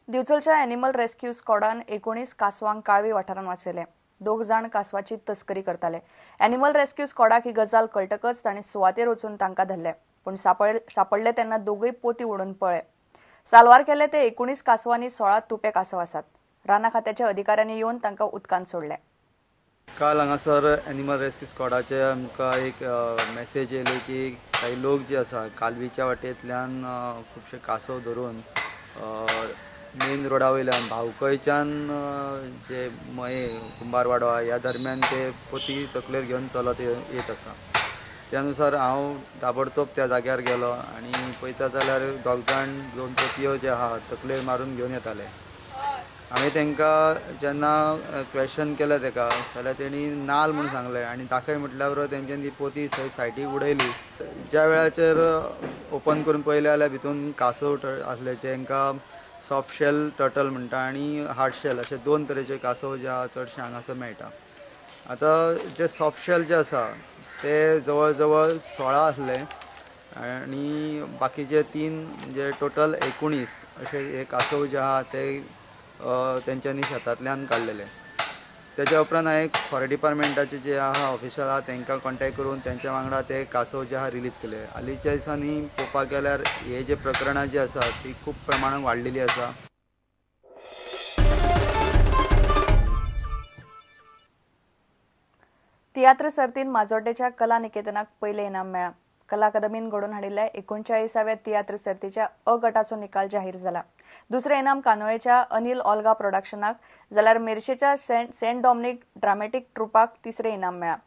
दिवचलच्या animal rescue स्क्वॉडान 19 कासवांक काळवी वाठारांत वाचयले. 2 जाण कासवाची तस्करी करताले. एनिमल रेस्क्यू स्क्वॉडाक ही गजाल कळटकच तांणी सुवातेर वचून तांकां धरले, पूण सापडले तेन्ना दोगूय पोती उडून पळ्ळे. साल्वार केले ते 19 कासवांनी 16 तुपे कासव आसात. राना खात्याच्या अधिकाऱ्यांनी येवन तांकां उदकांत सोडले. काल हांगासर एनिमल रेस्क्यू स्क्वॉडाचे आमकां एक मॅसेज येयली की काही लोक जे आसा कालवीच्या वाटेंतल्यान खुबशे कासव धरून मेन रोडा वयल्यान भावकयच्यान जे मये कुंभारवाडो ह्या दरम्यान ते पोती तकलेर घेवन चलत येत आसा. त्या नुसार हांव ताबडतोब त्या जाग्यार गेलो आनी पळयता जाल्यार दोग जाण 2 पोतयो जे आहा तकलेर मारून घेवन येताले. हांवें तांकां जेन्ना क्वेश्चन केलें ताका जाल्यार तेणी नाल म्हूण सांगलें आनी दाखय म्हटल्या बरोबर तेंच्यांनी ती पोती थंय सायडीक उडयली. ज्या वेळाचेर ओपन करून पळयलें जाल्यार भितून कासव आसले, जे हांकां सॉफ्ट शेल टर्टल म्हणटा आनी हार्ड शेल अशे 2 तरेचे कासव जे आहा चडशे हांगासर मेळटा. आतां जे सॉफ्ट शेल जे आसा ते जवळ जवळ 16 आसले आनी बाकीचे 3 म्हणजे टोटल 19 अशे हे कासव जे आहा ते तेंच्यांनी शेतांतल्यान काडलेले. तेच्या उपरांत हांवें फॉरेस्ट डिपार्टमेंटाचे जे आहा ऑफिशल आहा तांकां कॉन्टेक्ट करून तेंच्या वांगडा ते कासव जे आहा रिलीज केले. हालींच्या दिसांनी पळोवपाक गेल्यार हे जे प्रकरणां जी आसा ती खूब प्रमाणान वाडलेली आसा. तियात्र सर्तीन माजोड्डेच्या कला निकेतनाक पयलें इनाम मेळ्ळां. कला अकादमीन घडोवन हाडिल्ल्या 39व्या तियात्र सर्तीच्या अ गटाचो निकाल जाहीर जाला. दुसरें इनाम कानोळेच्या अनिल ओल्गा प्रोडक्शनाक जाल्यार मेरशेच्या सेंट डॉमनिक ड्रामॅटिक ट्रुपाक तिसरें इनाम मेळ्ळां.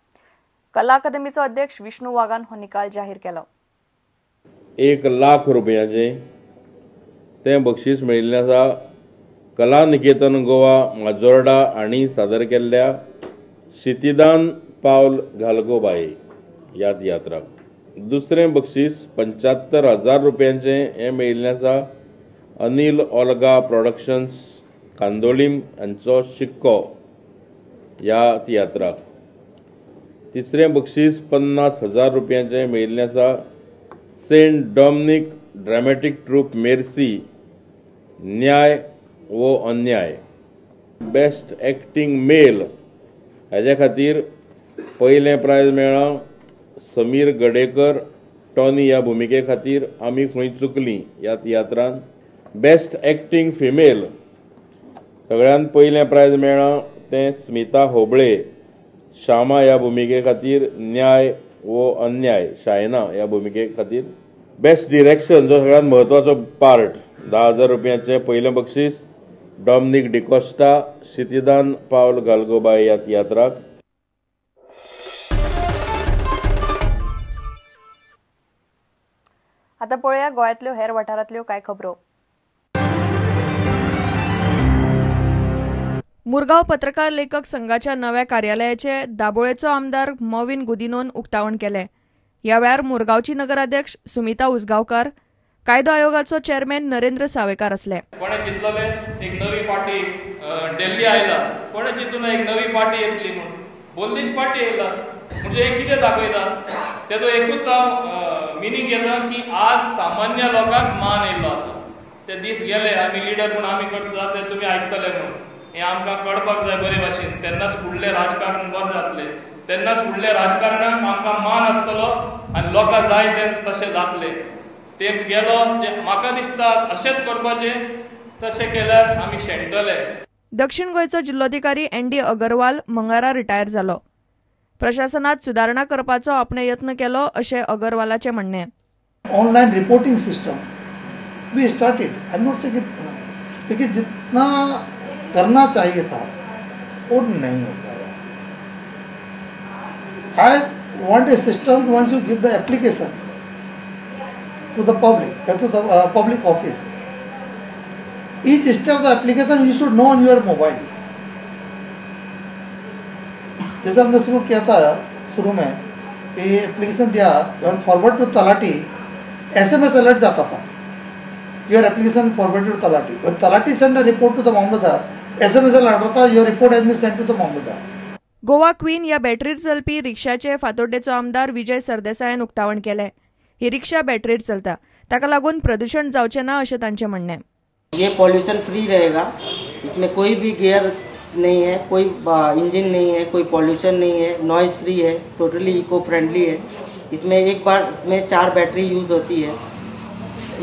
कला अकादमीचो अध्यक्ष विष्णू वाघान हो निकाल जाहीर केलो. 1 लाख रुपयांचें तें बक्षीस मेळिल्लें आसा. कला निकेतन गोवा माजोर्डा हांणी सादर केल्ल्या शितिदान पावल घालगो बाये ह्या तियात्राक. दुसरें बक्षीस 75,000 रुपयांचें हें मेळिल्लें आसा. अनिल ओल्गा प्रोडक्शन्स कांदोलीम हांचो शिक्को ह्या तियात्राक. तिसरें बक्षीस 50,000 रुपयांचें मेळिल्लें आसा. Saint Dominic dramatic troupe Merces न्याय वो अन्याय. बेस्ट एक्टींग मेल हाजे खातीर पयलें प्रायज मेळ्ळां समीर गडेकर टॉनी ह्या भुमिके खातीर आमी खंय चुकली ह्या तियात्रान. बेस्ट एक्टींग फिमेल सगळ्यांत पयलें प्रायज मेळ्ळां तें स्मिता होबळे श्यामा ह्या भुमिके खातीर न्याय वो अन्याय शायना ह्या भुमिके खातीर. बेस्ट डिरेक्शन जो सगळ्यांत म्हत्वाचो पार्ट 10,000 रुपयांचें पयलें बक्षीस डॉमनिक डिकोस्टा शितिदान पावल घालगोबाय ह्या तियात्राक. आता पळोवया गोंयांतल्यो हेर वाठारांतल्यो कांय खबरो. मुरगांव पत्रकार लेखक संघाच्या नव्या कार्यालयाचे दाबोळेचो आमदार मॉविन गुदिनोन उक्तावण केलें. ह्या वेळार मुरगांवची नगराध्यक्ष सुमिता उसगांवकार, कायदो आयोगाचो चेअरमॅन नरेंद्र सावेकार आसले. कोणें चिंतलें एक नवी पार्टी दिल्ली आयला, कोणें चिंतून एक नवी पार्टी येतली म्हूण बोल्दीस पार्टी येयला. म्हणजे हे कितें दाखयता तेजो एकूच हांव मिनींग येता की आज सामान्य लोकांक मान येयल्लो आसा. ते दीस गेले आमी लिडर म्हूण आमी करता ते तुमी आयकतले म्हूण हें आमकां कळपाक जाय बरे भाशेन. तेन्नाच फुडलें राजकारण बरें जातलें, तेन्नाच फुडलें राजकारणाक आमकां मान आसतलो आनी लोकां जाय तें तशें जातलें. ते गेलो जे म्हाका दिसता अशेंच करपाचें, तशें केल्यार आमी शेणटले. दक्षिण गोंयचो जिल्लोधिकारी एन डी अगरवाल मंगळारा रिटायर जालो. प्रशासनात सुदारणा करपाचो आपणे यत्न केलो अशें अगरवालाचें म्हणणें. Online reporting system we started, I am not saying, लेकिन जितना करना चाहिए था वो नहीं हो पाया. I want a system once you give the application to the public, to the public office, each step of the application you should know on your mobile. जैसे हमने शुरू किया था, शुरू में ये एप्लीकेशन दिया, फॉरवर्ड टू तलाटी, SMS alert जाता था, your application forward to Talati. When Talati send a report to the Mamlatdar, SMS alert आता, your report has been sent to the Mamlatdar. Goa queen ह्या बॅटरीर चलपी रिक्षाचे फातोड्डेचो आमदार विजय सरदेसायान उक्तावण केलें. ही रिक्षा बॅटरीर चलता, ताका लागून प्रदूषण जावचें ना अशें तांचें म्हणणें. ये पॉल्यूशन फ्री रहेगा, इसमें कोई भी गियर नहीं है, कोई इंजन नहीं है, कोई पॉल्यूशन नहीं है, नॉइज़ फ्री है, टोटली इको फ्रेंडली है। इसमें एक बार में 4 बैटरी यूज़ होती है।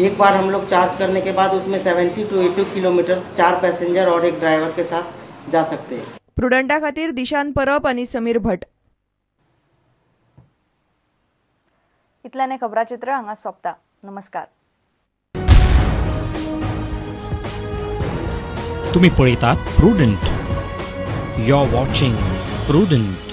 एक बार हम लोग चार्ज करने के बाद उसमें 70 to 80 kilometre 4 passenger और एक ड्राइवर के साथ जा सकते हैं। प्रुडंटा खातीर दिशान परब आनी समीर भट। इतल्याने खबराचित्र हांगा सोंपता। नमस्कार। तुम्ही पळयतात Prudent. You are watching Prudent.